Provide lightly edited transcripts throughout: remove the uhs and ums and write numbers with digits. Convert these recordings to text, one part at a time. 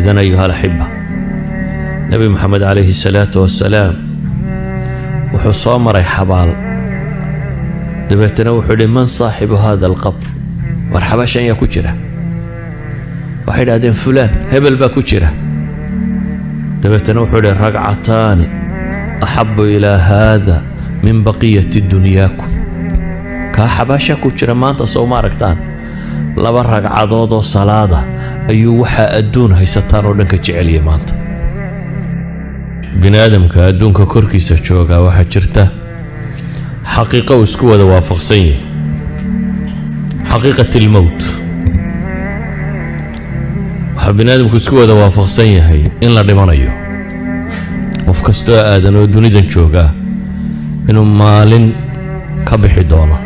Idan, ayuha alaxiba, Nebi Moxamed calayhi salaatu wasalaam wuxuu soo maray xabaal. Dabeetana wuxuu yidhi: "Man saaxibu hada alqabr?" War xabaashan yaa ku jira? Waxay idhahdeen: "Fulaan, hebel baa ku jira." Dabeetana wuxuu yidhi: "Ragcataani axabu ilaa haada min baqiyati dunyaakum." Kaa xabaashaa ku jira maanta soo ma aragtaan? Laba ragcadood oo salaada ayuu waxaa adduun haysataan oo dhan ka jeceliyay. Maanta bini aadamka adduunka korkiisa joogaa waxaa jirta xaqiiqo uu isku wada waafaqsan yahay, xaqiiqat almowt. Waxaa bini aadamku isku wada waafaqsan yahay in la dhimanayo. Qof kastoo aadan oo dunidan joogaa inuu maalin ka bixi doono.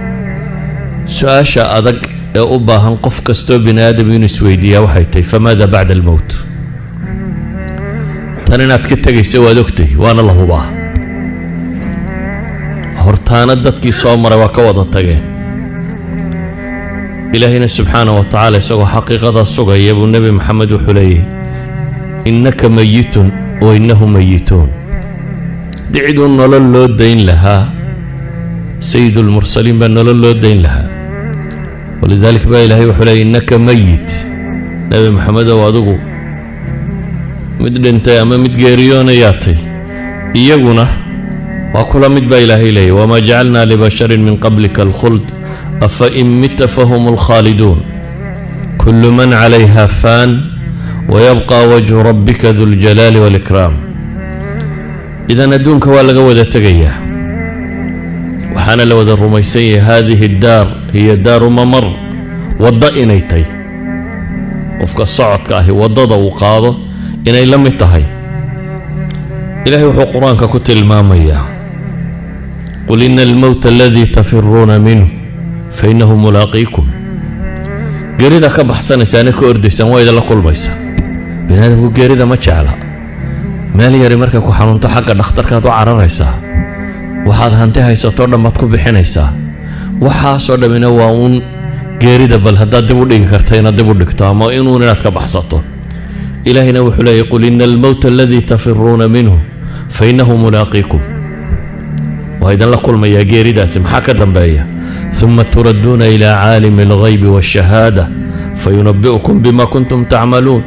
Su-aasha adag ee u baahan qof kastoo bini aadam inuu isweydiiyaa waxay tahay: famaada bacda almowt? Tan inaad ka tegaysa waad ogtay, waana la hubaa. Hortaana dadkii soo maray waa ka wada tageen. Ilaahayna subxaana wa tacaala isagoo xaqiiqadaa sugaya buu Nebi Maxamed wuxuu leeyahy: "Innaka mayitun wa innahum mayituun." Haddii ciduu nolol loo dayn lahaa, sayidulmursaliin baa nolol loo dayn lahaa. Walidalik baa Ilaahay wuxuu leeyay: "Innaka mayit." Nebi Maxamedow, adigu mid dhintay ama mid geeriyoonayaatay, iyaguna waa kula mid baa Ilaahay leeyay. "Wamaa jacalnaa libasharin min qablika alkhuld afa in mitta fahum alkhaaliduun. Kullu man calayha faan wayabqa wajhu rabbika du ljalaali waalikraam." Idan adduunka waa laga wada tegayaa, waxaana la wada rumaysan yahay haadihi addaar hiya daaru mamar, waddo inay tahy. Qofka socodka ahi waddada uu qaado inay la mid tahay. Ilaahay wuxuu Qur-aanka ku tilmaamayaa: "Qul ina almowta aladii tafiruuna minhu fainahu mulaaqiikum." Geerida ka baxsanaysaana ka ordaysaan waa idinla kulmaysa. Bini aadamku geerida ma jecla. Meel yari markay ku xanuunto, xagga dhakhtarkaad u cararaysaa, waxaad hanti haysatoo dhan baad ku bixinaysaa. Waxaasoo dhammina waa uun geerida bal haddaad dib u dhigi karta inaad dib u dhigto ama inuun inaad ka baxsato. Ilaahayna wuxuu leeyahy: "Qul ina almowta aladii tafiruuna minhu fainahu mulaaqiikum." Waa idinla kulmayaa geeridaasi. Maxaa ka dambeeya? "Uma turadduuna ilaa caalimi alghaybi waashahaada fayunabi'ukum bima kuntum tacmaluun."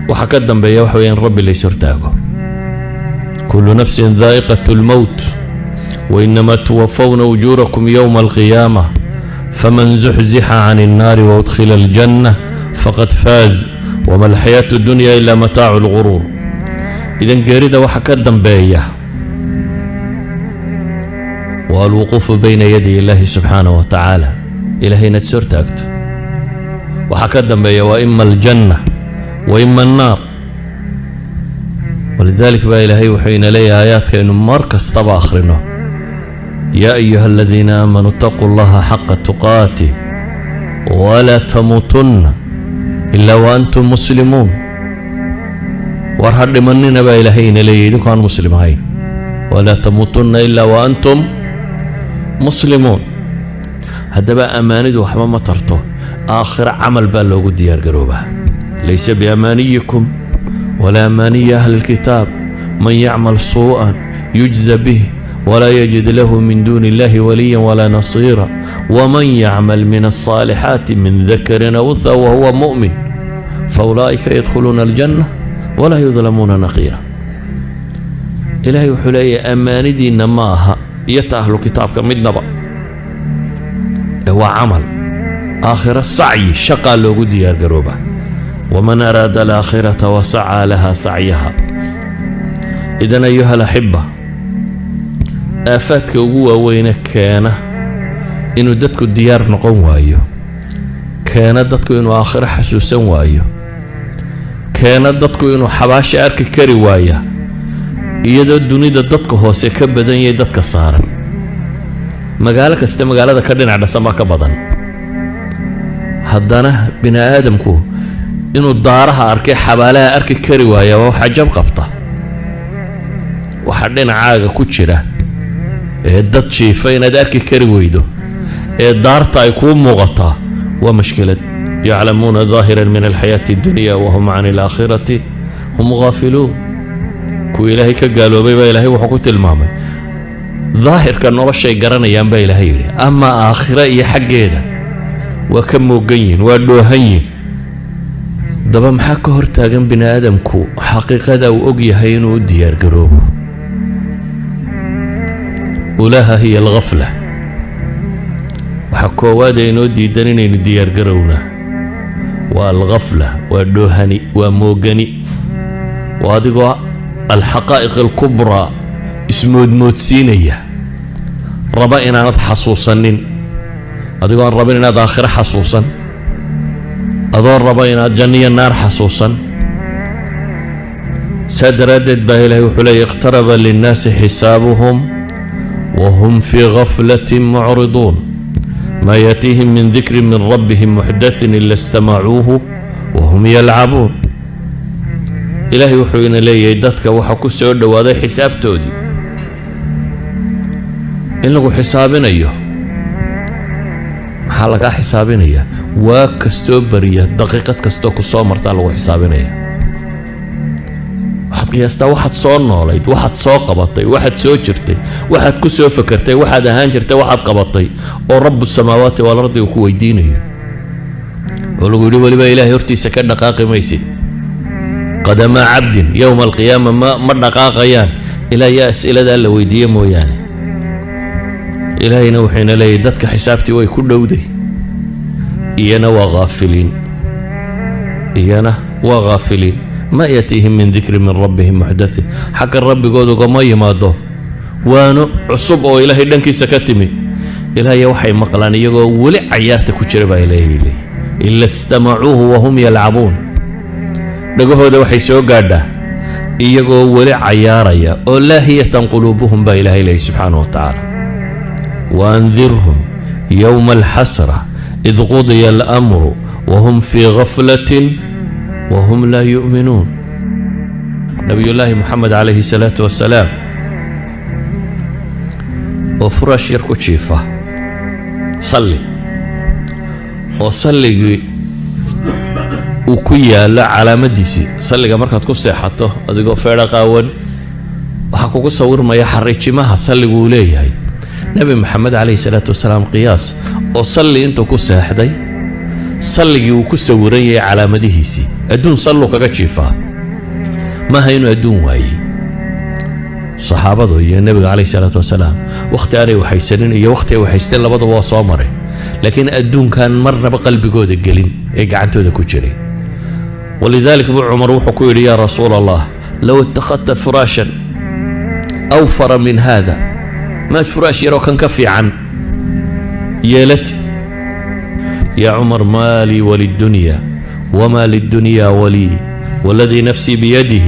Waxaa ka dambeeya waxa weya in Rabbi lays hortaago. "Kullu nafsin daa'iqat almowt wainama tuwafawna ujuurakum yowma alqiyaama faman zuxzixa can الnaari waudkhila aljanna faqad faaz wama alxayaatu اdunya ila mataacu اlguruur." Idan geerida waxa ka dambeeya waa alwuquufu bayna yaday Illaahi subxaanaه wa tacaala, Ilahay inaad is hortaagto. Waxaa ka dambeeya waa ima aljanna wa ima annaar. Walidalik baa Ilaahay wuxuu ina leeyahay aayaadkaynu mar kastaba akhrino: "Yaa ayuha aladiina aamanuu itaquu allaha xaqa tuqaatih walaa tamuutunna ilaa wa antum muslimuun." War ha dhimanina baa Ilaahay ina leeyahy idinku aan muslim ahayn. "Walaa tamuutunna ilaa wa antum muslimuun." Haddaba ammaanidu waxba ma tarto, aakhiro camal baa loogu diyaargaroobaa. "Laysa biamaaniyikum walaa amaaniyi ahli اlkitaab, man yacmal suu'an yujza bih walaa yajid lahu min duuni illahi waliya walaa nasiira, waman yacmal min alصaalixaati min dakarin aw unthaa wahuwa mu'min faulaa'ika yadkhuluuna aljanna walaa yudlamuuna naqiira." Ilaahay wuxuu leeyahay: ammaanidiinna ma aha iyo ta ahlu kitaabka midnaba, ee waa camal. Aakhiro sacyi, shaqaa loogu diyaargarooba. "Waman araada alaakhirata wasacaa laha sacyaha." Idan, ayuha alaxiba, aafaadka ugu waaweyne keena inuu dadku diyaar noqon waayo, keena dadku inuu aakhiro xasuusan waayo, keena dadku inuu xabaasha arki kari waaya, iyadoo dunida dadka hoose ka badan yahay dadka saaran, magaalo kasta magaalada ka dhinac dhasan baa ka badan, haddana bini aadamku inuu daaraha arkay xabaalaha arki kari waaya waa waxaa jab qabta. Waxa dhinacaaga ku jira ee dad jiifa inaad arki kari weydo ee daarta ay kuu muuqataa waa mashkilad. يعلمون ظاهرا من الحياة الدنيا وهم عن الآخرة هم غافلون. Kuwa Ilaahay ka gaaloobay baa Ilaahay wuxuu ku tilmaamay daahirka noloshay garanayaan baa Ilaahay yidhi, ama aakhira iyo xaggeeda waa ka moogan yihin, waa dhoohan yihin. Daba maxaa ka hortaagan bini aadamku xaqiiqada uu og yahay inuu u diyaargaroobo? أولاها هي الغفلة. Waxaa koowaad ee inoo diidan inaynu diyaargarownaa waa الغفلة, waa dhoohani, waa moogani, waa adigoo الحقائق الكبرى ismoodmoodsiinaya, raba inaanad xasuusanin, adigoo aan rabin inaad aakhiro xasuusan, adoo raba inaad janniyo naar xasuusan. Saa daraaddeed baa Ilahay wuxuu leeyay: اقترب للناس حسابهم وهم في غفلة معرضون، ما يأتيهم من ذكر من ربهم محدث إلا استمعوه وهم يلعبون. Ilaahay wuxuu ina leeyahay dadka waxaa ku soo dhowaaday xisaabtoodii, in lagu xisaabinayo. Maxaa lagaa xisaabinaya? Waa kastoo beriya, daqiiqad kastoo ku soo martaa lagu xisaabinaya. Waxaad qiyaastaa waxaad soo noolayd, waxaad soo qabatay, waxaad soo jirtay, waxaad ku soo fakertay, waxaad ahaan jirtay, waxaad qabatay, oo رب السماوات والأرض uu ku weydiinayo, oo lagu yidhi weliba Ilaahay hortiisa ka dhaqaaqi maysid. قدما عبد يوم القيامة ma dhaqaaqayaan ilaa yaa as'iladaa la weydiiye mooyaane. Ilaahayna wuxuyna leeyahy dadka xisaabtii way ku dhowday, iyana waa ghaafiliin, iyana waa ghaafiliin. ما يأتيهم من ذكر من ربهم محدث, xagga rabbigood ugama yimaado waano cusub oo Ilaahay dhankiisa ka timi, ilaahaya waxay maqlaan iyagoo weli cayaarta ku jira baa Ilaahay leeyahy. إلا استمعوه وهم يلعبون, dhagahooda waxay soo gaadhaa iyagoo weli cayaaraya oo لاهية قلوبهم baa Ilaahay leeyahy subxaanaه wa tacaala. وأنذرهم يوم الحسرة إذ قضي الأمر وهم في غفلة وهم لا يؤمنون. Nabiyullaahi Moxamed calayhi salaatu wasalaam oo furaash yar ku jiifa, salli, oo salligii uu ku yaallo calaamadiisii. Salliga markaad ku seexato adigoo feedha qaawan, waxaa kugu sawirmaya xariijimaha salligu uu leeyahay. Nebi Maxamed calayhi salaatu wasalaam, qiyaas, oo salli intuu ku seexday salligii uu ku sawiran yahay calaamadihiisii, adduun salluu kaga jiifaa. Maaha inuu adduun waayey. Saxaabadu iyo nebiga calayhi salaatu wasalaam wakhti aanay waxaysanin iyo wakhti ay waxaysteen labadaba waa soo maray, laakiin adduunkan marnaba qalbigooda gelin ee gacantooda ku jiray. ولذلك buu Cumar wuxuu ku yidhi: يا رسول الله، لو اتخذت فراشا أوفر من هذا, maad furaash yaroo kan ka fiican yeelatid? يا عمر، ما لي وللدنيا وما للدنيا ولي، والذي نفسي بيده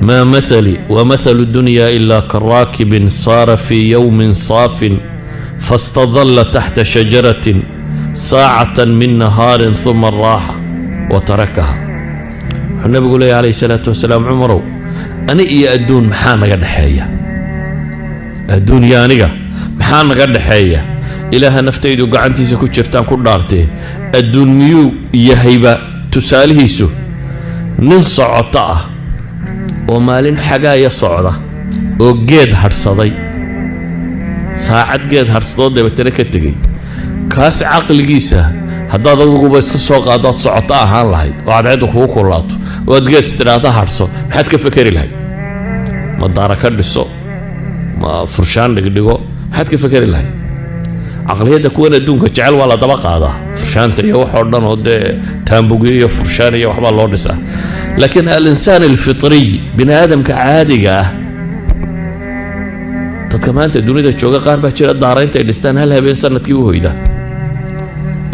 ما مثلي ومثل الدنيا إلا كراكب سار في يوم صاف فاستظل تحت شجرة ساعة من نهار ثم راح وتركها. Wuxuu nabigu leeya calayhi salaatu wasalaam: Cumarow, ani iyo adduun maxaa naga dhexeeya? Adduun iyo aniga maxaa naga dhexeeya? Ilaaha naftaydu gacantiisa ku jirtaan ku dhaartee, adduun miyuu yahayba tusaalihiisu nin socoto ah oo maalin xagaaya socda oo geed hadhsaday, saacad geed hadhsadoo dabeetana ka tegey? Kaas caqligiisa haddaad adiguba iska soo qaado aad socoto ahaan lahayd oo cadceedda kugu kulaato oo aad geed istidhaahda hadhso, maxaad ka fekeri lahayd? Ma daara ka dhiso? Ma furshaan dhigdhigo? Maxaad ka fekeri lahayd? Caqliyadda kuwan adduunka jecel waa la daba qaadaa, furshaanta iyo waxoo dhan oo dee taambugyo iyo furshaan iyo waxbaa loo dhisaa. Laakiin الإنسان الفطري, bini aadamka caadiga ah, dadka maanta dunida jooga qaar baa jira daara intay dhistaan hal habeen sanadkii u hoyda.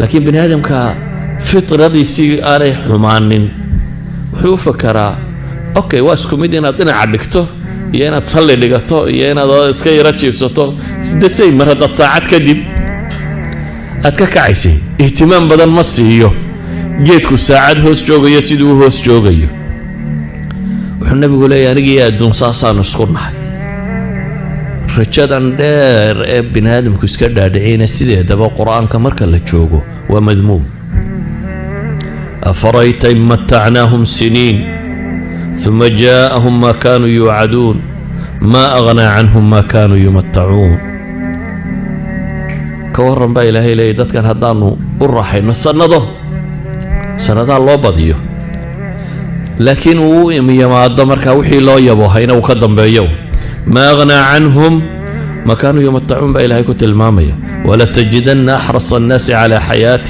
Laakiin bini aadamka fitradiisii aanay xumaanin wuxuu u fakaraa, okay, waa isku mid inaad dhinaca dhigto iyo inaad salli dhigato iyo inaad iska yaro jiifsato the same. Mar haddaad saacad kadib aad ka kacaysay, ihtimaam badan ma siiyo geedku saacad hoos joogayo siduu u hoos joogayo. Wuxuu nabigu leeyahy: anigii adduun saasaanu isku nahay. Rajadan dheer ee bini aadamku iska dhaadhiciyna sideedaba Qur-aanka marka la joogo waa madmuum. أفرأيت إن متعناهم سنين ثم جاءهم ما كانوا يوعدون ما أغنى عنهم ما كانوا يمتعون. Ka warran, baa Ilaahay leeyay, dadkan haddaanu u raaxayno sannado, sannadaa loo badiyo, laakiin uu u yimaado markaa wixii loo yaboohayna uu ka dambeeyo, ما أغنى عنهم ما كانوا يمتعون, baa Ilahay ku tilmaamaya. ولتجدن أحرص الناس على حياة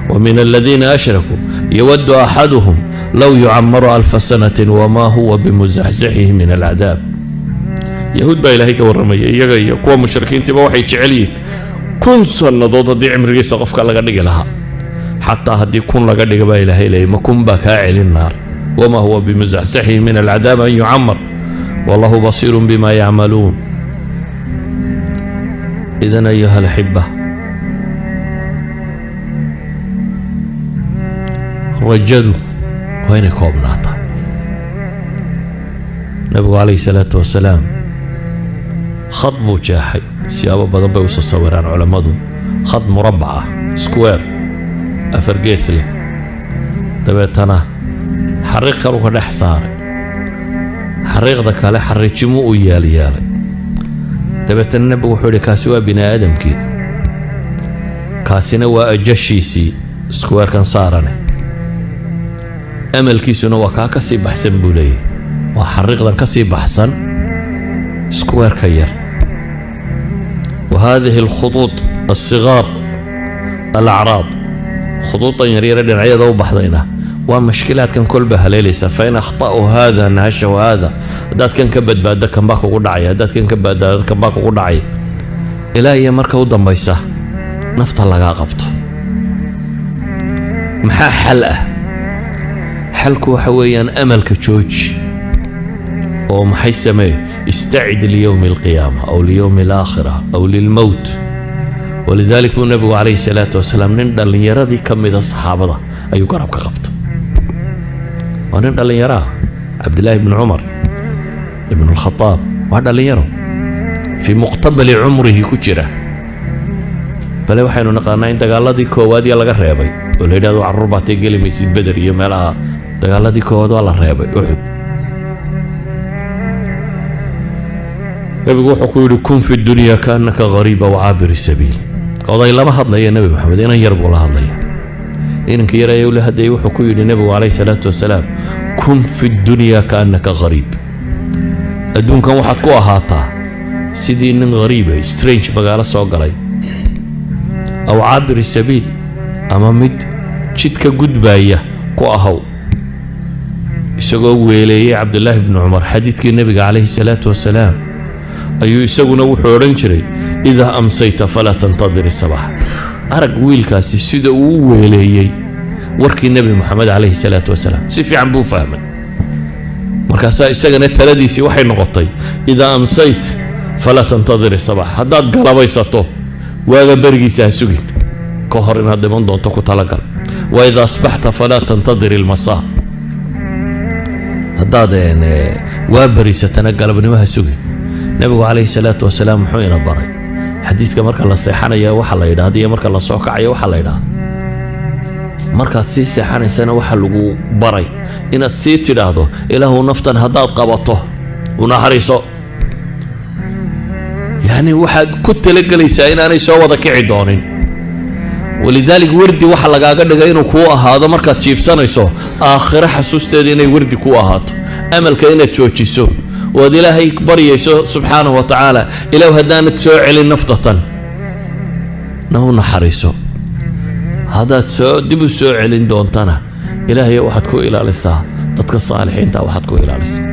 ومن الذين أشركوا يود أحدهم لو يعمر ألف سنة وما هو بمزحزحه من العذاب. Yahuud baa Ilaahay ka warramaya. Iyaga iyo kuwa mushrikiintiiba waxay jecel yihiin 1000 sannadood haddii cimrigiisa qofka laga dhigi lahaa. Xataa haddii 1000 laga dhiga, baa Ilaahay leeyay, ma 1000 baa kaa celin naar? وما هو بمزحزحه من العذاب أن يعمر والله بصير بما يعملون. إذن أيها الأحبة, rajadu waa inay koobnaataa. Nabigu calayhi salaatu wasalaam khad buu jeexay. Siyaabo badan bay usoo sawiraan culammadu. Khad murabbac ah, square afar gees leh, dabeetana xariiq kalu ka dhex saaray, xariiqda kale xariijimuu u yeelyeelay. Dabeetana nebigu wuxuu yidhi, kaasi waa bini aadamkii, kaasina waa ajashiisii, squarekan saarane. Amalkiisuna waa kaa ka sii baxsan, buu leeyahy, waa xariiqdan ka sii baxsan squareka yar. وهذه الخطوط الصغار الأعراض, khuduudan yaryare dhinacyada u baxdayna waa mashkilaadkan kolba haleelaysa. فإن أخطأوا هذا نهشه هذا. Haddaad kan ka badbaado, kan baa kugu dhacaya. Haddaad kan ka badbaado, kan baa kugu dhacaya, ilaa iyo marka u dambaysa nafta lagaa qabto. Maxaa xal ah? Xalku waxa weeyaan amalka jooji oo maxay samee? استعد ليوم القيامة أو ليوم الآخرة أو للموت. ولذلك buu nabigu calayhi salaatu wasalaam nin dhallinyaradii ka mida saxaabada ayuu garab ka qabtay. Waa nin dhallinyaro ah, Cabdillaahi ibni Cumar ibn Alkhadaab. Waa dhallinyaro في مقتبل عمره ku jira, bale waxaynu naqaanaa in dagaaladii koowaad iyo laga reebay oo la yidhahdo, carruur baatay, geli maysid Beder iyo meelaha. Dagaaladii koowaad waa la reebay, Uxud. Nebigu wuxuu ku yidhi, كن في الدنيا كأنك غريب أو عابر سبيل. Oday lama hadlaya Nebi Maxamed, inan yar buu la hadlaya. Inanka yar ayuu la hadlayay. Wuxuu ku yidhi nebigu calayhi salaatu wasalaam, كن في الدنيا كأنك غريب. Adduunkan waxaad ku ahaataa sidii nin ghariiba, strange, magaalo soo galay, أو عابر سبيل, ama mid jidka gudbaaya ku ahaw. Isagoo weeleeyey Cabdulaahi bnu Cumar xadiidkii nebiga calayhi salaatu wasalaam, ayuu isaguna wuxuu odhan jiray, إذا أمسيت فلا تنتظر الصباح. Arag wiilkaasi sida uu u weeleeyey warkii Nebi Moxamed calayhi salaatu wasalaam. Si fiican buu u fahmay. Markaasaa isagana taladiisii waxay noqotay, إذا أمسيت فلا تنتظر الصباح. Haddaad galabaysato, waaga berigiisa ha sugin, ka hor inaad dhiman doonto ku talagal. وإذا أصبحت فلا تنتظر المساء. Haddaad waa beriisatana, galabnimo ha sugin. Nebigu calayhi salaatu wasalaam muxuu ina baray? Xadiidka marka la seexanaya waxa la yidhahda iyo marka la soo kacayo waxa la yidhahda. Markaad sii seexanaysana waxa lagu baray inaad sii tidhaahdo, ilaahu naftan haddaad qabato u naxariiso. Yacni waxaad ku talagelaysaa inaanay soo wada kici doonin. ولذلك wardi waxa lagaaga dhigay inuu kuu ahaado markaad jiifsanayso aakhiro xasuusteeda, inay wardi kuu ahaato, amalka inaad joojiso oo aad Ilaahay baryayso subxaanahu wa tacaala, ilaw haddaanad soo celin naftatan na u naxariiso, haddaad soo dib u soo celin doontana, Ilaahay waxaad ku ilaalisaa dadka saalixiinta waxaad ku ilaalisaa.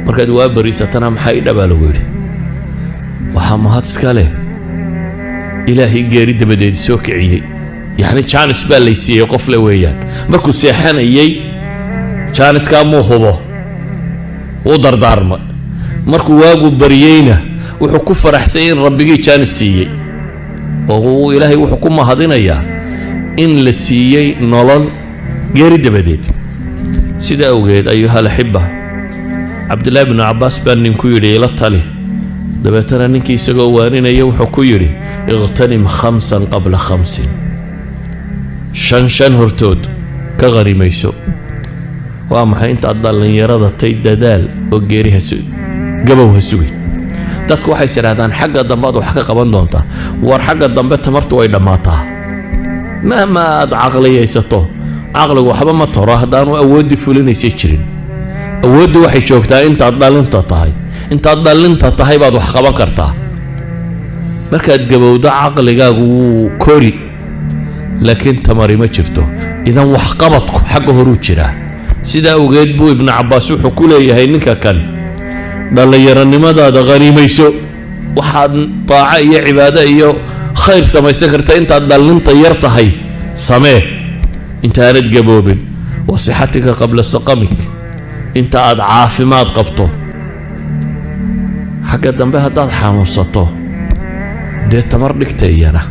Markaad waa bariisatana maxay dhabaa lagu yidhi? Waxaa mahad iska leh Ilaahay geeri dabadeed soo kiciyey. Yacni jaanis baa laysiiyey qof le weeyaan. Markuu seexanayey jaaniskaa muu hubo, wuu dardaarmay. Markuu waagu baryeyna wuxuu ku faraxsay in rabbigii jaanis siiyey, oo uu Ilaahay wuxuu ku mahadinayaa in la siiyey nolol geeri dabadeed. Sida awgeed, أيها الأحبة, Cabdillahi bnu Cabbaas baa ninku yidhi, ila tali. Dabeetana ninkii isagoo waaninaya wuxuu ku yidhi, اغتنم خمسا قبل خمس, shan shan hortood. Ka qanimayso. Waa maxay? Intaad dhallinyarada tay dadaal oo geeri ha gabow ha sugin. Dadku waxay is idhahdaan xagga dambe aad wax ka qaban doontaa. War, xagga dambe tamartu way dhammaataa. Mahma aad caqliyaysato, caqligu waxba ma taro haddaanu awooddii fulinaysay jirin. Awooddu waxay joogtaa intaad dhalinta tahay. Intaad dhalinta tahay baad wax qaban kartaa. Markaad gabowdo, caqligaagu wuu kori, laakiin tamari ma jirto. Idan waxqabadku xagga horuu jiraa. Sidaa awgeed buu Ibnu Cabbaas wuxuu ku leeyahay ninka kan: dhallinyaronimadaada khaniimayso. Waxaad daaco iyo cibaado iyo khayr samaysan karta intaad dhallinta yar tahay samee, intaanad gaboobin. وصحتك قبل سقمك, inta aad caafimaad qabto. Xagga dambe haddaad xanuunsato, dee tamar dhigta iyana.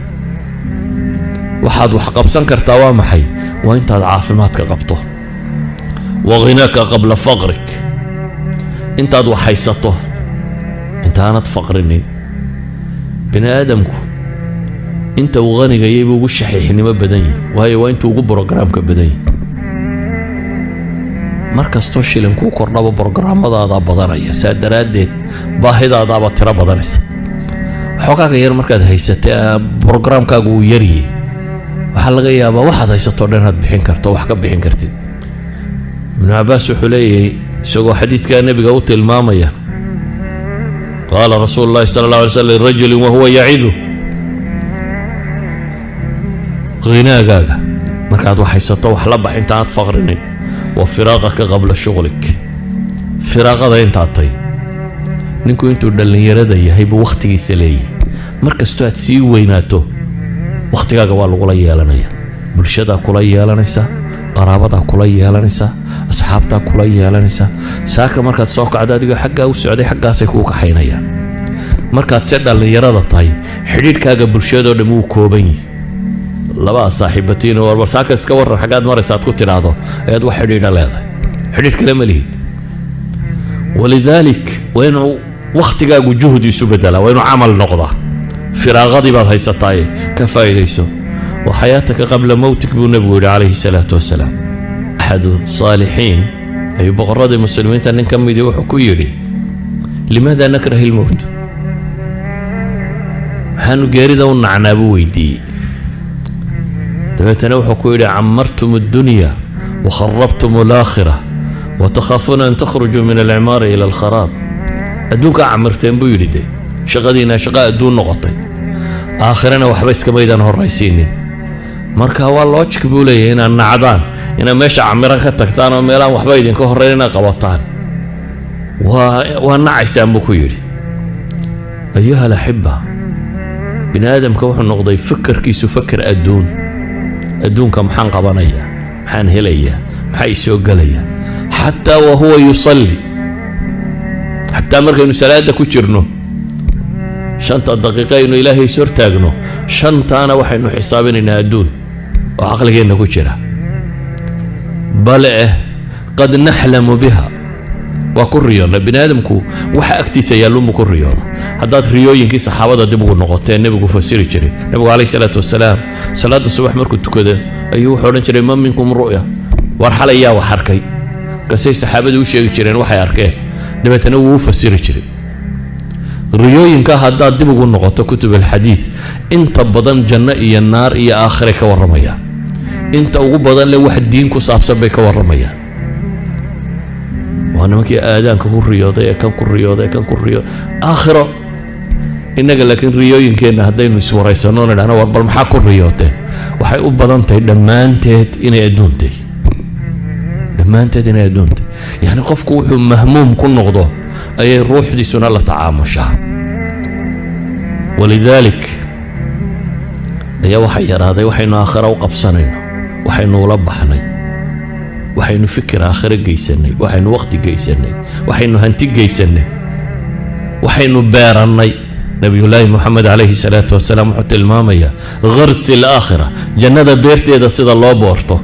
Waxaad wax qabsan kartaa waa maxay? Waa intaad caafimaadka qabto. وغناك قبل فقرك, intaad wax haysato, intaanad faqrinin. Bini aadamku inta uu qanigayay buu ugu shaxiixnimo badan yahay, waayo waa intuu ugu programka badan yahay. Mar kastoo shilinkuu kordhaba, programmadaadaa badanaya. Saa daraaddeed baahidaadaaba tiro badanaysa. Xoogaaga yar markaad haysatay, programkaagu uu yaryahay. Waxaa laga yaabaa waxaad haysatoo dhan inaad bixin karto, wax ka bixin kartid. Ibnu Cabbaas wuxuu leeyahay, isagoo xadiidkaa nebiga u tilmaamaya: قال رسول الله صلى الله عليه وسلم لرجل وهو يعظه: khinaagaaga, markaad wax haysato, wax la bax intaanad faqrinin. وفراغك قبل شغلك, firaaqada intaad tay. Ninku intuu dhallinyarada yahay buu wakhtigiisa leeyahay. Mar kastoo aad sii weynaato, wakhtigaaga waa lagula yeelanaya. Bulshadaa kula yeelanaysa, qaraabadaa kula yeelanaysa, asxaabtaa kula yeelanaysa. Saaka markaad soo kacdo, adigoo xaggaa u socday, xaggaasay kuu kaxaynayaan. Markaad se dhallinyarada tahay, xidhiidhkaaga bulshadoo dhan wuu kooban yihi. Labaa saaxiibatiin oo war saaka iska warran, xaggaad maraysa aad ku tidhaahdo, ayaad wax xidhiidha leedahay. Xidhiidh kale ma lihid. ولذلك waa inuu wakhtigaagu juhdi isu bedelaa, waa inuu camal noqdaa. Firaaqadii baad haysataaye ka faa'iidayso. وحياتك قبل موتك buu nebigu yidhi calayhi salaatu wasalaam. أحد الصالحين ayuu boqoradii muslimiinta nin ka midii wuxuu ku yidhi: لماذا نكره الموت? Maxaanu geerida u nacnaa? Buu weydiiyey. Dabeetana wuxuu ku yidhi: عمرتم الدنيا وخربتم الآخرة وتخافون أن تخرجوا من العمار إلى الخراب. Adduunkaa camirteen, buu yidhi, de shaqadiina shaqa adduun noqotay, aakhirana waxba iskamaydaan horraysiinin. Marka waa logic, buu leeyahay, inaad nacdaan inaad meesha camiran ka tagtaan oo meelaan waxba idinka horreyn inaad qabataan. Waa nacaysaan, buu ku yidhi. أيها الأحبة, bini aadamka wuxuu noqday fikirkiisu fakir adduun. Adduunka maxaan qabanayaa? Maxaan helayaa? Maxaa isoo gelaya? حتى وهو يصلي, xataa markaynu salaada ku jirno, 5-ta daqiiqo aynu Ilaahay is hortaagno, shantaana waxaynu xisaabinaynaa adduun oo caqligeenna ku jira. Bale eh قد نحلم بها, waa ku riyoonna. Bini aadamku waxa agtiisa yaalluunbu ku riyooda. Haddaad riyooyinkii saxaabada dib ugu noqotee nebigu fasiri jiray, nebigu calayhi salaatu wasalaam salaada subax markuu tukado ayuu wuxuu odhan jiray: "من منكم رؤيا?" War, xalay yaa wax arkay? Markaasay saxaabadu u sheegi jireen waxay arkeen. Dabeetana wuu u fasiri jiray riyooyinka. Haddaad dib ugu noqoto كتب الحديث, inta badan janno iyo naar iyo aakhiray ka warramayaan. Inta ugu badan le wax diin ku saabsan bay ka warramayaan. Waa nimankii aadaanka ku riyooday ee kan ku riyooday ee kan ku riyooday aakhiro. Innaga laakiin riyooyinkeenna haddaynu iswaraysanno, nidhahno: "War, bal maxaa ku riyooteen?" waxay u badan tahay dhammaanteed inay adduuntay, dhammaanteed inay adduuntay. Yacni qofku wuxuu mahmuum ku noqdo ayay ruuxdiisuna la tacaamushaa. ولذلك ayaa waxaa yaraaday waxaynu aakhiro u qabsanayno, waxaynu ula baxnay, waxaynu fikir aakhiro geysanay, waxaynu waqti geysanay, waxaynu hanti geysanay, waxaynu beerannay. Nabiyullaahi Moxamed calayhi salaatu wasalaam wuxuu tilmaamayaa غرس الآخرة, jannada beerteeda sida loo boorto.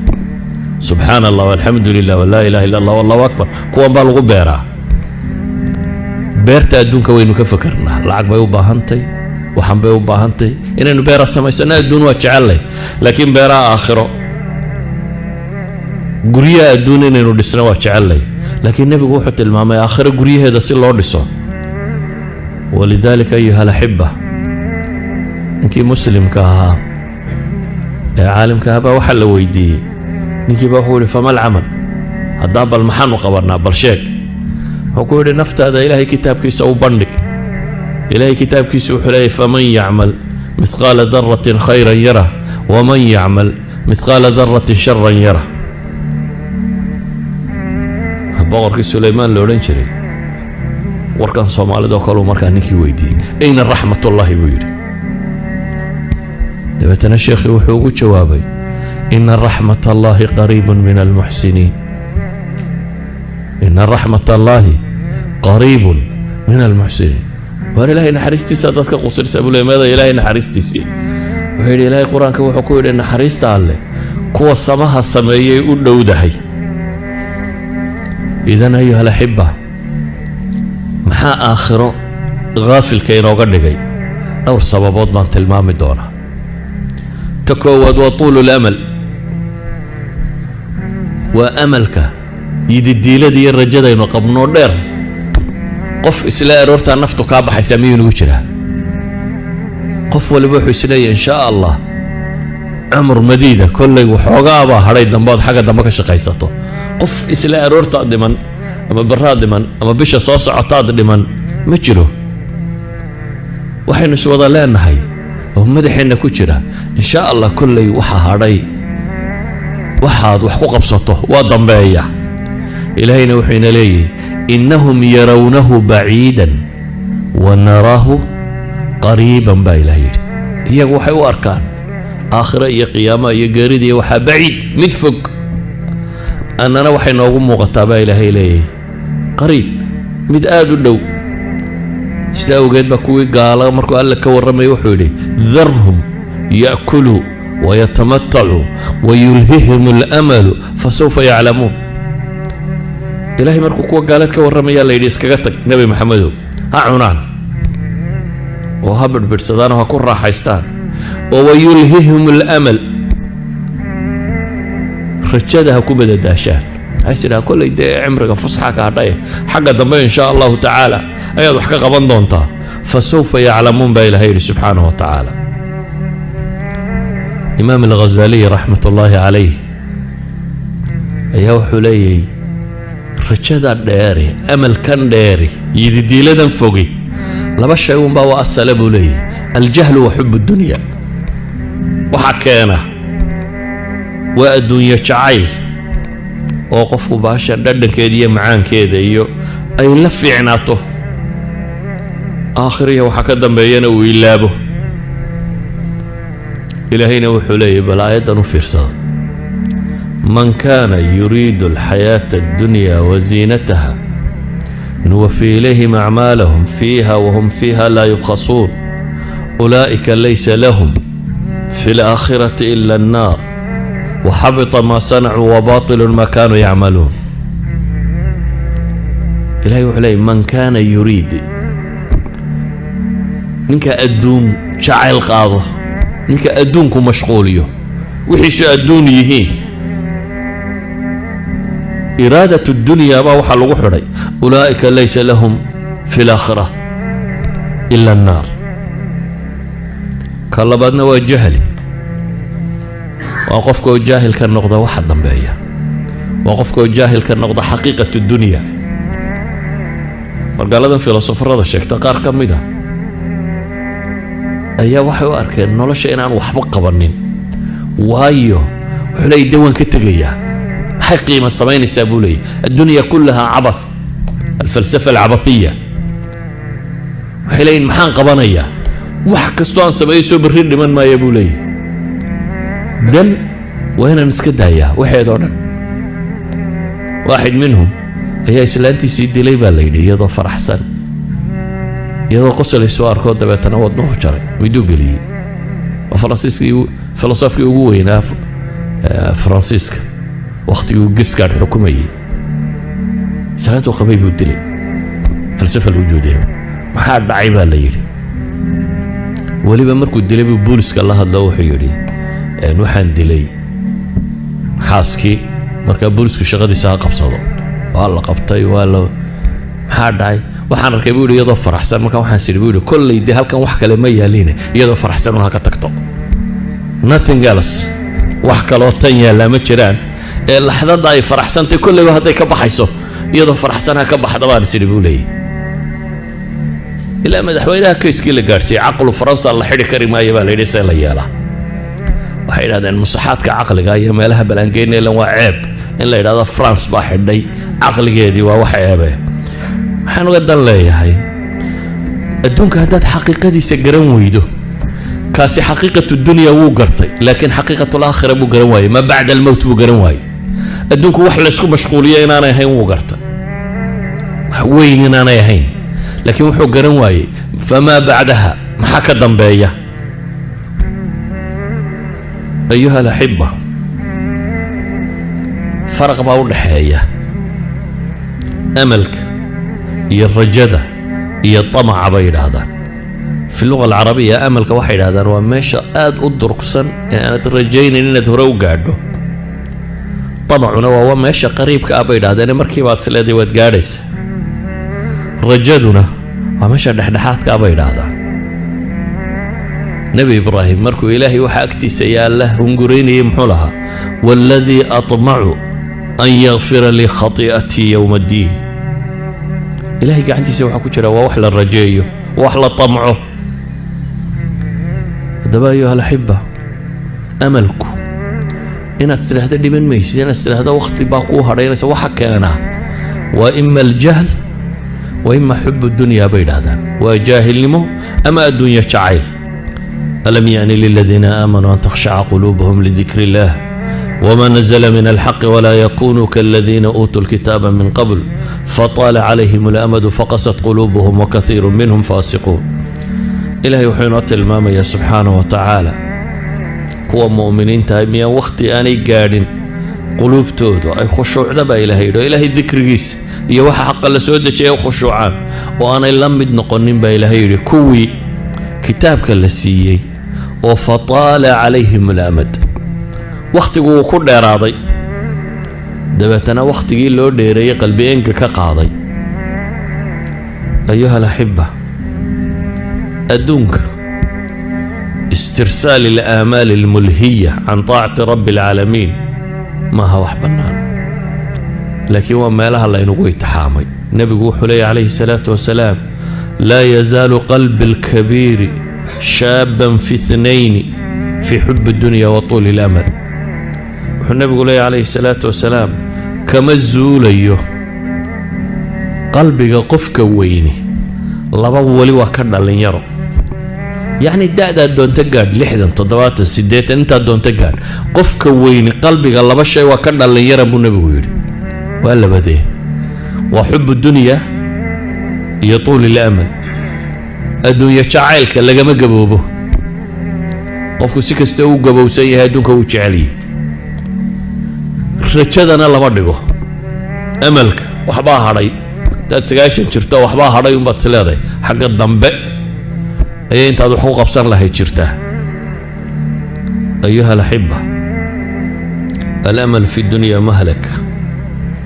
سبحان الله والحمد لله ولا إله إلا الله والله أكبر, kuwan baa lagu beeraa. Beerta adduunka waynu ka fakernaa. Lacag bay u baahantay, waxaan bay u baahantay inaynu beera samaysano. Adduun waa jecellay, laakiin beeraha aakhiro Guryaha adduun inaynu dhisna waa jecellay, laakiin Nebigu wuxuu tilmaamay aakhiro guryaheeda si loo dhiso. ولذلك أيها الأحبة, ninkii Muslimka ahaa ee caalimka ahaa baa waxaa la weydiiyey, ninkii baa wuxuu yihi: "فما العمل?" Haddaa bal maxaanu qabanaa? Bal sheeg. Wuxuu ku yidhi: "Naftaada Ilaahay kitaabkiisa u bandhig." Ilaahay kitaabkiisa wuxuu leeyahy: "فمن يعمل مثقال ذرة خيرا يره ومن يعمل مثقال ذرة شرا يره." Boqorkii Sulaymaan la odhan jiray warkan Soomaalida oo kaleu markaa ninkii weydiiyey: "أين رحمة الله?" buu yidhi. Dabeetana sheekhii wuxuu ugu jawaabay: "إن رحمة الله قريب من المحسنين، إن رحمة الله قريب من المحسنين." Waar Ilaahay naxariistiisa dadka qusirsa buu leey. Meeda Ilaahay naxariistiisii? Wuxuu yidhi: "Ilaahay Qur-aanka wuxuu ku yidhi naxariista Alleh kuwa samaha sameeyay u dhowdahay." إذن أيها الأحبة, maxaa aakhiro haafilka inooga dhigay? Dhowr sababood baan tilmaami doonaa. Ta koowaad waa طول الأمل, waa amalka, yididiilada iyo rajadaynu qabnoo dheer. Qof isla aroortaa naftu kaa baxaysaa miyuu inagu jiraa? Qof waliba wuxuu isleeyahy: "In shaa Allah cumr madiida, kolley waxoogaabaa hadhay dambood xagga dambe ka shaqaysato." Qof isla aroortaad dhiman ama baraad dhiman ama bisha soo socotaad dhiman ma jiro. Waxaynu iswada leenahay oo madaxeenna ku jira: "In shaa Allah kolley waxa hadhay waxaad wax ku qabsato waa dambeeya." Ilaahayna wuxuu ina leeyahy: "إنهم يرونه بعيدا ونراه قريبا" baa Ilaah yidhi. Iyagu waxay u arkaan aakhiro iyo qiyaamaha iyo geerida iyo waxaa baciid, mid fog. Annana waxay noogu muuqataa, baa Ilaahay leeyahay, qariib, mid aada u dhow. Sidaa awgeed baa kuwii gaala markuu Alle ka warramaya wuxuu yidhi: "ذرهم يأكلوا ويتمتعوا ويلههم الأمل فسوف يعلمون." Ilaahay markuu kuwa gaaleed ka warramayaa la yidhi: "Iskaga tag, Nebi Maxamedow, ha cunaan oo ha bidhbidhsadaan oo ha ku raaxaystaan oo ويلههم الأمل, rajada ha ku madadaashaan, waxay tidhaha kolley dee cimriga fusxa ka hadhaye, xagga dambe in shaa Allahu tacaala ayaad wax ka qaban doontaa." فسوف يعلمون baa Ilahay yidhi subxaanahu wa tacaala. Imaam Alghazaliy رحمة الله عليه ayaa wuxuu leeyahay: rajada dheeri, amalkan dheeri, yididiiladan fogi, laba shay unbaa waa asale, buu leeyahy: الجهل وحب الدنيا. Waxa keena waa adduunyo jacayl, oo qofku baasha dhadhankeeda iyo macaankeeda iyo ay la fiicnaato, aakhiriya waxa ka dambeeyana uu ilaabo. Ilaahayna wuxuu leeyahy, bal aayaddan u fiirsada: "من كان يريد الحياة الدنيا وزينتها نوف إليهم أعمالهم فيها وهم فيها لا يبخسون أولئك ليس لهم في الآخرة إلا النار وحبط ما صنعوا وباطل ما كانوا يعملون." Ilahay wuxuu leeyay: من كان يريد, ninka adduun jacayl qaado, ninka adduunku mashquuliyo, wixiisu adduun yihiin, إرادة الدنيا baa waxaa lagu xidhay: "أولئك ليس لهم في الآخرة إلا النار." Ka labaadna waa jahli, waa qofka oo jaahil ka noqda waxa dambeeya, waa qofka oo jaahil ka noqda حقيقة الدنيا. Margaaladan filosofarada sheegta qaar ka mid a ayaa waxay u arkeen nolosha inaan waxba qabanin, waayo wuxuu leeyay: "De waan ka tegayaa, maxay qiimo samaynaysaa?" buu leeyay. "الدنيا كلها عبث." الفلسفة العبثية. Waxay leeyihin: "Maxaan qabanayaa? Wax kastoo aan sameeyo soo berri dhiman maaya," buu leeyahy. Dan waa inaan iska daayaa waxeedoo dhan. واحد منهم ayaa islaantiisii dilay, baa la yidhi, iyadoo faraxsan, iyadoo qosalaysu arkoo, dabeetana wadnuhu jaray, miduu geliyey. Waa Faransiiskii, filosofkii ugu weynaa Faransiiska wakhtigii Giscard xukumayey. Islaantuu qabay buu dilay. فلسفة الوجودية. Maxaa dhacay, baa la yidhi. Weliba markuu dilay buu booliska la hadlo, wuxuu yidhi: "Waxaan dilay xaaskii." Markaa boolisku shaqadiisa ha qabsado. Waa la qabtay, waa la, maxaa dhacay? Waxaan arkay, buu yidhi, iyadoo faraxsan. Markaa waxaan sidhi, buu yidhi, kolley dee halkan wax kale ma yaaline, iyadoo faraxsan un ha ka tagto. Nothing else, wax kaloo tan yaallaa ma jiraan ee laxdada ay faraxsantay kolleyba hadday ka baxayso, iyadoo faraxsan ha ka baxda, baan isidhi, buu leeyahy. Ilaa madaxweynaha kayskii la gaadhsiiyey. Caqlu Faransa la xidhi kari maayo, baa la yidhi. See la yeelaa? Waxay yidhahdeen musaxaadka caqliga iyo meelaha balaangeyna ilan waa ceeb in la yidhahdo France baa xidhay caqligeedii, waa wax ceebe. Waxaan uga dan leeyahay, adduunka haddaad xaqiiqadiisa garan weydo, kaasi حقيقة الدنيا wuu gartay, laakiin حقيقة الآخرة buu garan waayey, ما بعد الموت buu garan waayey. Adduunku wax laysku mashquuliyo inaanay ahayn wuu gartay, wax weyn inaanay ahayn, laakiin wuxuu garan waayey فما بعدها, maxaa ka dambeeya? أيها الأحبة, faraq baa u dhaxeeya amalka iyo rajada iyo tamaca, bay yidhaahdaan في اللغة العربية. Amalka waxay yidhahdaan waa meesha aada u durugsan ee aanad rajaynayn inaad hore u gaadho. Tamacuna waa meesha qariibka ah, bay yidhahdeen, markiibaad is leedahay waad gaadhaysa. Rajaduna waa meesha dhexdhexaadka ah, bay yidhaahdaan. Nebi Ibraahim markuu Ilaahay waxa agtiisa yaalla hunguraynayay, muxuu lahaa? والذي أطمع أن يغفر لي خطيئتي يوم الدين. Ilahay gacantiisa waxaa ku jira waa wax la rajeeyo, wax la tamco. Haddaba, أيها الأحبة, amalku inaad tidhaahdo dhiban maysid, inaad tidhaahdo wakhti baa kuu hadhaynaysa, waxa keenaa waa إما الجهل وإما حب الدنيا, bay yidhahdaan. Waa jaahilnimo ama adduunyo jacayl. ألم يأن للذين آمنوا أن تخشع قلوبهم لذكر الله وما نزل من الحق ولا يكونوا كالذين أوتوا الكتاب من قبل فطال عليهم الأمد فقست قلوبهم وكثير منهم فاسقون. Ilaahay wuxuu inoo tilmaamayaa subxaanahu wa tacaala, kuwa mu'miniintahay miyaan wakhti aanay gaadhin quluubtoodu ay khushuucda, baa Ilahay yidhi, oo Ilaahay dikrigiisa iyo waxa xaqa la soo dejiyay ay u khushuucaan, oo aanay la mid noqonin, baa Ilaahay yidhi, kuwii kitaabka la siiyey oo فطال عليهم الأمد, wakhtigu uu ku dheeraaday, dabeetana wakhtigii loo dheereeyey qalbi enga ka qaaday. أيها الأحبة, adduunka استرسال الآمال الملهية عن طاعة رب العالمين maaha wax bannaan, laakiin waa meelaha laynagu itixaamay. Nebigu wuxuu leeyahy calayhi الsalaatu wasalaam: لا يزال قلب الكبير شابا في اثنين، في حب الدنيا وطول الأمل. Wuxuu nebigu leeyahy calayhi الsalaatu wasalaam, kama zuulayo qalbiga qofka weyni laba, weli waa ka dhallinyaro. Yacni da-daad doonto gaadh, 60, 70, 80, intaad doonto gaadh, qofka weyni qalbiga laba shay waa ka dhallinyara, buu nebigu yidhi. Waa labadee? Waa حب الدنيا iyo طول الأمل. Adduunyo jacaylka lagama gaboobo. Qofku si kasta uu gabowsan yahay, adduunka wuu jecelyahay. Rajadana lama dhigo, amalka waxbaa hadhay. Haddaad 90 jirto, waxbaa hadhay unbaad is leedahay, xagga dambe ayay intaad wax ku qabsan lahayd jirtaa. أيها الأحبة, الأمل في الدنيا مهلكة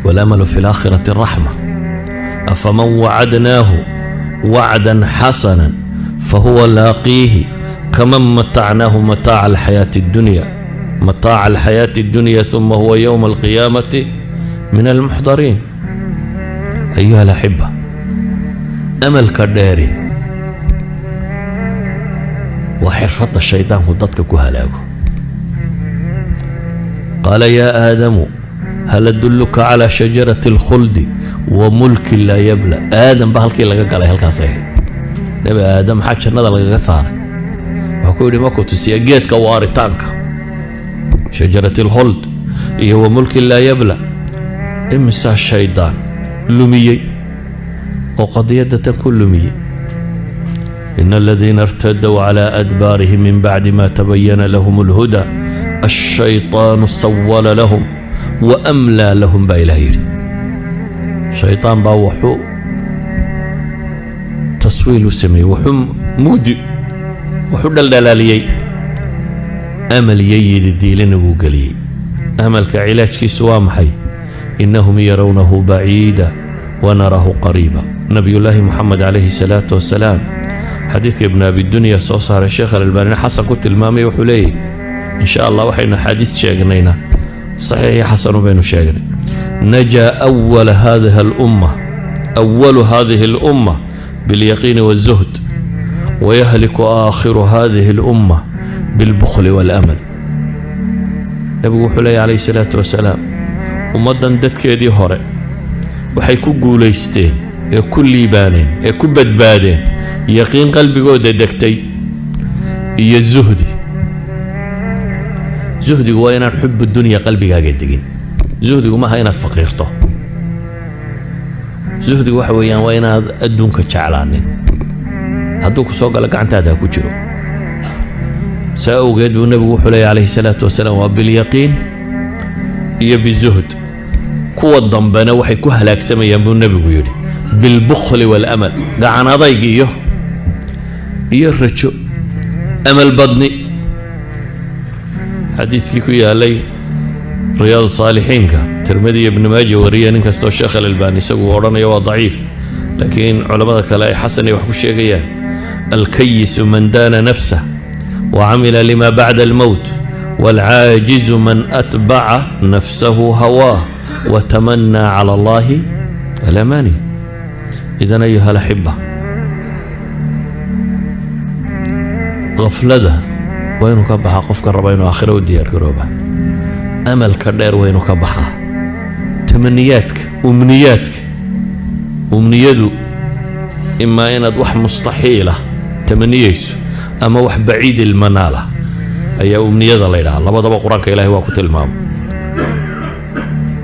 والأمل في الآخرة رحمة. أفمن وعدناه وعدا حسنا فهو لاقيه كمن متعناه متاع الحياة الدنيا، متاع الحياة الدنيا، ثم هو يوم القيامة من المحضرين. أيها الأحبة, amalka dheeri waa xirfadda shaydaanku dadka ku halaago. قال يا آدم هل أدلك على شجرة الخلد وملك لا يبلى. Aadam ba halkii laga galay halkaas ahayd. Nebi Aadam maxaa jannada lagaga saaray? Wuxuu ku yidhi, markuu tusiya geedka waaritaanka, شجرة الخلد iyo وملك لا يبلى. Imisaa shaydaan lumiyey oo qadiyadda tan ku lumiyey? إن الذين ارتدوا على أدبارهم من بعد ما تبين لهم الهدى الشيطان سول لهم وأملى لهم, baa Ilaah yidhi. Shaydaan baa wuxuu taswiil u sameeyey, wuxuu mugdi, wuxuu dhaldhalaaliyey, amal iyo yididiilina wuu geliyey. Amalka cilaajkiisu waa maxay? إنهم يرونه بعيدا ونراه قريبا. Nabiyullaahi Moxamed calayhi salaatu wasalaam, xadiidka Ibnu Abidunya soo saaray, Sheekh Alalbaanina xasan ku tilmaamay, wuxuu leeyahy, in sha Allah waxaynu axaadiis sheegnayna saxiix iyo xasanu baynu sheegnay: نجا أول هذه الأمة أول هذه الأمة باليقين والزهد، ويهلك آخر هذه الأمة بالبخل والأمل. Nabigu wuxuu leeyahy calayhi salaatu wasalaam, ummaddan dadkeedii hore waxay ku guulaysteen ee ku liibaaneen ee ku badbaadeen yaqiin qalbigooda degtay iyo zuhdi. Zuhdigu waa inaan حب الدنيا qalbigaaga degin. Zuhdigu maaha inaad faqiirto. Zuhdigu waxa weeyaan waa inaad adduunka jeclaanin, hadduu ku soo galo gacantaada ha ku jiro. Saa awgeed buu nebigu wuxuu leeyahy calayhi salaatu wasalaam, waa باليقين iyo بالزهد. Kuwa dambena waxay ku halaagsamayaan, buu nebigu yidhi, بالبخل والأمل, gacan adayg iyo rajo, amal badni. Xadiiskii ku yaalay Riyaad Saalixiinka, Tirmidi iyo Ibnu Maaja wariya, nin kastoo Sheekh Alalbaani isagu odhanaya waa daciif, laakiin culammada kale ay xasan ay wax ku sheegayaan: الكيس من دان نفسه وعمل لما بعد الموت، والعاجز من أتبع نفسه هواه وتمنى على الله الأماني. إذن أيها الأحبة, qaflada waa inuu ka baxaa qofka raba inuu aakhiro u diyaar garooba. Amalka dheer waa inuu ka baxaa, tamaniyaadka, umniyaadka. Umniyadu imaa inaad wax mustaxiila tamaniyeyso ama wax بعيد المنال ah ayaa umniyada la ydhahaa. Labadaba Qur-aanka Ilahay waa ku tilmaamay.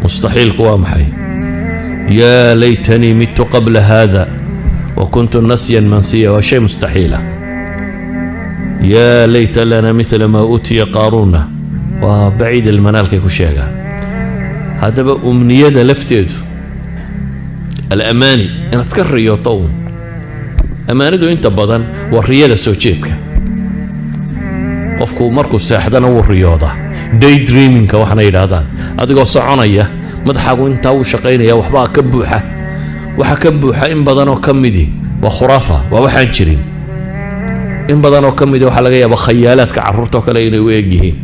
Mustaxiilku waa maxay? يا ليتني مت قبل هذا وكنت نسيا منسيا, waa shay mustaxiila. يا ليت لنا مثل ما أوتي قارون, waa baciid ilmanaalkay ku sheegaan. Haddaba umniyada lafteedu, الأماني, inaad ka riyooto uun. Amaanidu inta badan waa riyada soo jeedka. Qofku markuu seexdana wuu riyoodaa, day dreamingka waxaana yidhaahdaan. Adigoo soconaya, madaxaagu intaa wuu shaqaynaya, waxbaa ka buuxa. Waxa ka buuxa in badanoo ka midi waa khuraafa, waa waxaan jirin. In badanoo ka midi waxaa laga yaabaa khayaalaadka carruurtoo kale inay u eg yihiin.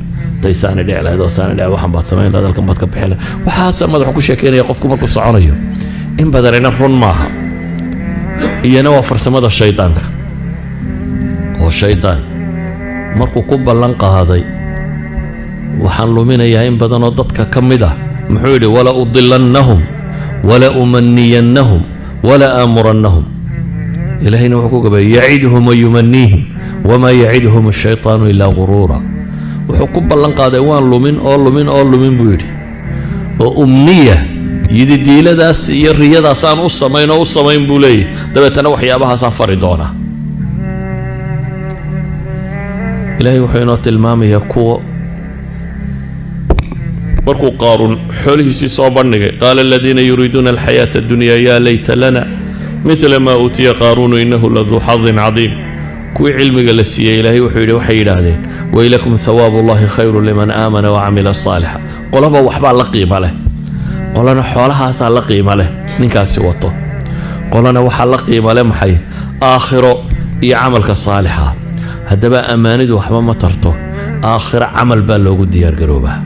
Tay saani dhici lahayd oo saani dhici, waxan baad samayn lahayd, halkan baad ka bixi lahayd, waxaasa madaxu ku sheekeynaya qofku markuu soconayo. In badanina run maaha, iyana waa farsamada shaydaanka, oo shaydaan markuu ku ballan qaaday waxaan luminayaa in badanoo dadka ka mid ah, muxuu yidhi? ولأضلنهم ولأمنينهم ولآمرنهم. Ilaahayna wuxuu ku gabay: يعدهم ويمنيهم وما يعدهم الشيطان إلا غرورا. Wuxuu ku ballan qaaday waan lumin oo lumin oo lumin, buu yidhi, oo umniya, yididiiladaas iyo riyadaasaan u samayn oo u samayn, buu leeyahy. Dabeetana waxyaabahaasaan fari doonaa. Ilaahay wuxuu inoo tilmaamayaa kuwa markuu Qaaruun xoolihiisii soo bandhigay: قال الذين يريدون الحياة الدنيا يا ليت لنا مثل ما أوتي قارون إنه لذو حظ عظيم. Kuwii cilmiga la siiyey, Ilaahay wuxuu yidhi, waxay yidhaahdeen: ويلكم ثواب الله خير لمن آمن وعمل صالحا. Qolaba waxbaa la qiimo leh. Qolana xoolahaasaa la qiimo leh ninkaasi wato, qolana waxaa la qiimo leh maxay? Aakhiro iyo camalka saalixa. Haddaba ammaanidu waxba ma tarto, aakhiro camal baa loogu diyaargaroobaa.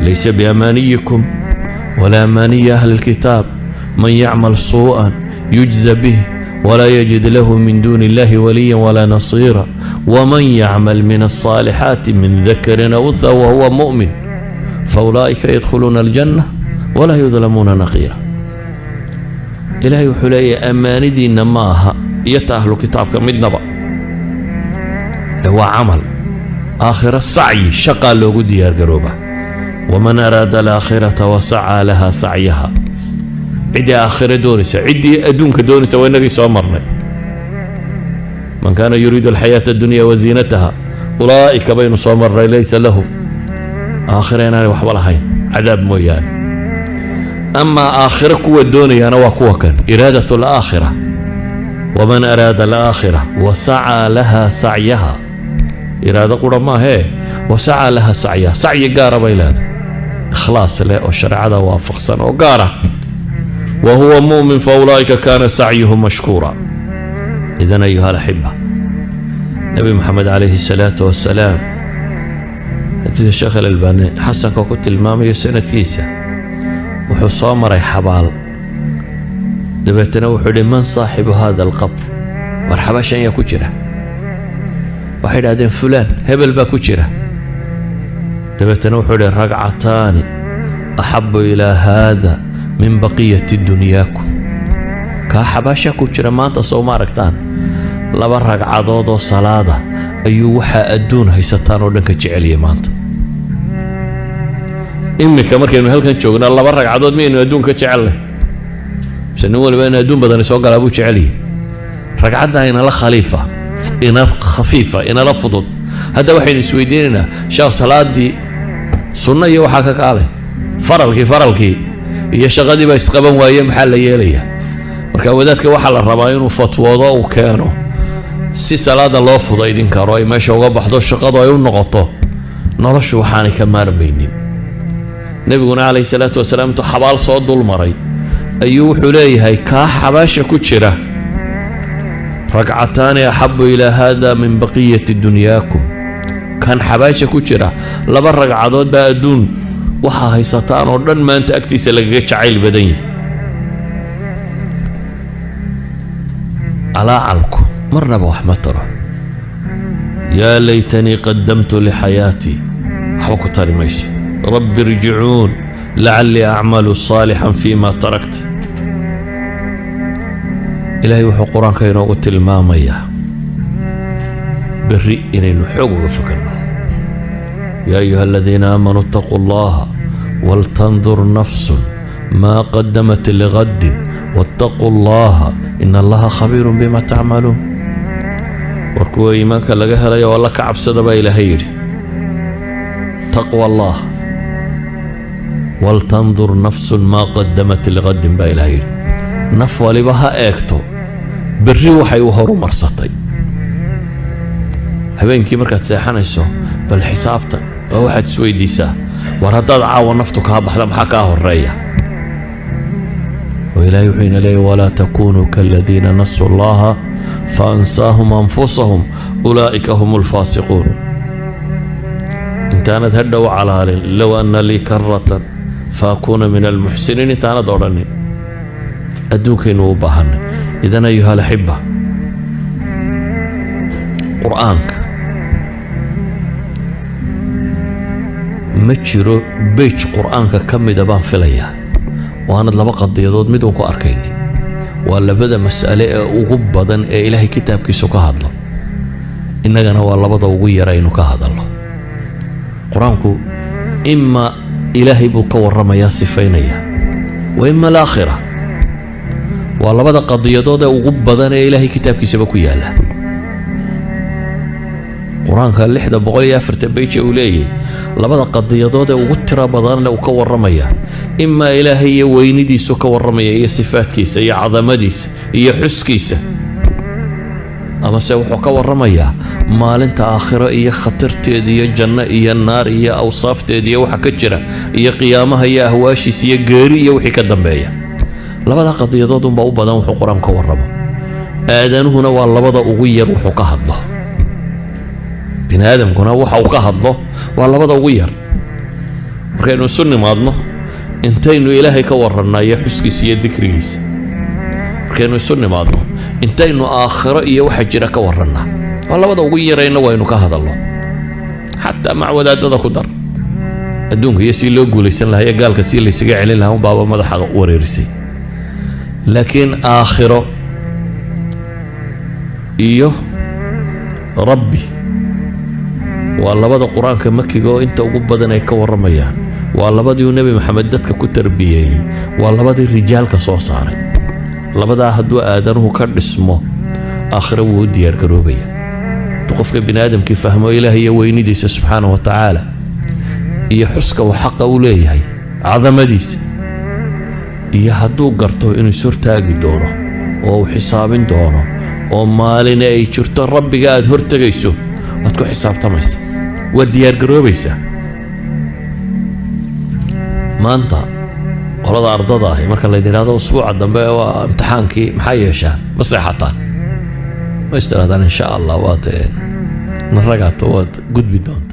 ليس بأمانيكم ولا أماني أهل الكتاب، من يعمل سوءا يجز به ولا يجد له من دون الله وليا ولا نصيرا، ومن يعمل من الصالحات من ذكر أو أنثى وهو مؤمن فأولئك يدخلون الجنة ولا يظلمون نقيرا. Ilaahay wuxuu leeyahay, ammaanidiinna ma aha iyo ta ahlu kitaabka midnaba, ee waa camal. Aakhiro sacyi, shaqaa loogu diyaargarooba. ومن أراد الآخرة وسعى لها سعيها. Ciddii aakhiro doonaysa, ciddii adduunka doonaysa waa inagii soo marnay: من كان يريد الحياة الدنيا وزينتها أولئك baynu soo marnay ليس لهم aakhiro inaanay waxba lahayn, cadaab mooyaane. Amaa aakhiro kuwa doonayaana waa kuwa kan إرادة الآخرة. ومن أراد الآخرة وسعى لها سعيها, iraado qura maahee, وسعى لها سعيها, sacyi gaara bay leedahay. Ikhlaas leh oo shareecada waafaqsan oo gaara وهو مؤمن فأولئك كان سعيهم مشكورا. إذن أيها الأحبة، Nebi Moxamed عليه الصلاة والسلام, xadiidka Sheekh Alalbani xasanka ku tilmaamayo sanadkiisa, wuxuu soo maray xabaal. Dabeetana wuxuu yidhi: "من صاحب هذا القبر?" War xabaashan yaa ku jira? Waxay idhahdeen: "Fulaan, hebel baa ku jira." Dabeetana wuxuu yidhi: "ركعتان أحب إلى هذا من بقية دنياكم." Kaa xabaashaa ku jira maanta soo ma aragtaan? Laba ragcadood oo salaada ayuu waxaa adduun haysataan oo dhan ka jeceliyay maanta. Iminka markaynu halkan joognaa, laba ragcadood miyaynu adduun ka jecelnay, mise nin waliba in adduun badani soo galaa buu jecelyahay? Ragcadda inala khaliifa, ina khafiifa, inala fudud. Hadda waxaynu isweydiinaynaa: sheekh, salaadii sunno iyo waxaa ka kaalay, faralkii iyo shaqadii baa isqaban waaye, maxaa la yeelayaa? Marka wadaadka waxaa la rabaa inuu fatwoodo, uu keeno si salaada loo fudaydin karo, ay meesha uga baxdo, shaqadu ay u noqoto noloshu waxaanay ka maarmaynin. Nebiguna عليه الصلاة والسلام intuu xabaal soo dul maray ayuu wuxuu leeyahay: "Kaa xabaasha ku jira, ركعتان أحب إلى هذا من بقية دنياكم." Kan xabaasha ku jira, laba ragcadood baa adduun waxaa haysataan oo dhan maanta agtiisa lagaga jacayl badan yahay. Calaacalku marnaba wax ma taro. "يا ليتني قدمت لحياتي" waxba ku tari mayso. "رب ارجعون لعلي أعمل صالحا فيما تركت." Ilaahay wuxuu Qur-aanka inoogu tilmaamayaa berri inaynu xoog uga fakarno. يا أيها الذين آمنوا اتقوا الله ولتنظر نفس ما قدمت لغد واتقوا الله إن الله خبير بما تعملون. War kuwa iimaanka laga helayo, alla ka cabsada baa Ilaahay yidhi. تقوى الله. ولتنظر نفس ما قدمت لغد baa Ilahay yidhi. Naf waliba ha eegto berri waxay u horumarsatay. Habeenkii markaad seexanayso, bal xisaabta oo waxaad isweydiisaa: war haddaad caawa naftu kaa baxda, maxaa kaa horeeya? Oo Ilaahay wuxuu ina leeyahy: ولا تكونوا كالذين نسوا الله فأنساهم أنفسهم أولئك هم الفاسقون. Intaanad hadhow calaalin "لو أن لي كرة فأكون من المحسنين" intaanad odhanin, adduunkaynu u baahanay. إذن أيها الأحبة, Qur-aanka ma jiro page Qur-aanka ka mida baan filayaa oo aanad laba qadiyadood mid uun ku arkaynin. Waa labada mas'ale ee ugu badan ee Ilaahay kitaabkiisu ka hadlo, innagana waa labada ugu yaraynu ka hadalno. Qur-aanku ima Ilaahay buu ka warramayaa, sifaynaya, وإما الآخرة. Waa labada qadiyadood ee ugu badan ee Ilaahay kitaabkiisaba ku yaalla. Qur-aanka 604-ta page uu leeyahay, labada qadiyadood ee ugu tiro badanna uu ka warramaya, imaa Ilaahay iyo weynidiisu ka warramaya iyo sifaadkiisa iyo cadamadiisa iyo xuskiisa, amase wuxuu ka warramayaa maalinta aakhiro iyo khatarteeda iyo janno iyo naar iyo awsaafteeda iyo waxa ka jira iyo qiyaamaha iyo ahwaashiisa iyo geeri iyo wixii ka dambeeya. Labada qadiyadood unbaa u badan wuxuu Qur-aanku ka warramo. Aadanuhuna waa labada ugu yar wuxuu ka hadlo. Bini aadamkuna waxa uu ka hadlo waa labada ugu yar. Markaynu isu nimaadno, intaynu Ilaahay ka warrannaa iyo xuskiisa iyo dikrigiisa? Markaynu isu nimaadno, intaynu aakhiro iyo waxa jira ka warrannaa? Waa labada ugu yarayna waynu ka hadalno. Xataa mac wadaadada ku dar, adduunka iyo sii loo guulaysan lahaa iyo gaalka sii laysaga celin lahaa unbaaba madaxa wareerisay, laakiin aakhiro iyo Rabbi waa labada Qur-aanka makiga oo inta ugu badan ay ka warramayaan. Waa labadii uu Nebi Maxamed dadka ku tarbiyeeyey, waa labadii rijaalka soo saaray. Labadaa hadduu aadanuhu ka dhismo, aakhiro wuu u diyaargaroobaya. Hadduu qofka bini aadamkii fahmo Ilaah iyo weynidiisa سبحانه وتعالى iyo xuska uu xaqa u leeyahay, cadamadiisa, iyo hadduu garto inuu is hortaagi doono oo uu xisaabin doono, oo maalin ay jirto Rabbiga aad hortegayso, waad ku xisaabtamaysa, waad diyaargaroobaysaa. Maanta qolada ardada ahi, marka laydin idhahdo usbuuca dambe waa imtixaankii, maxaa yeeshaan? Ma seexataan? Ma is tirahdaan, "Insha Allah, waad na ragaato, waad gudbi doontaa"?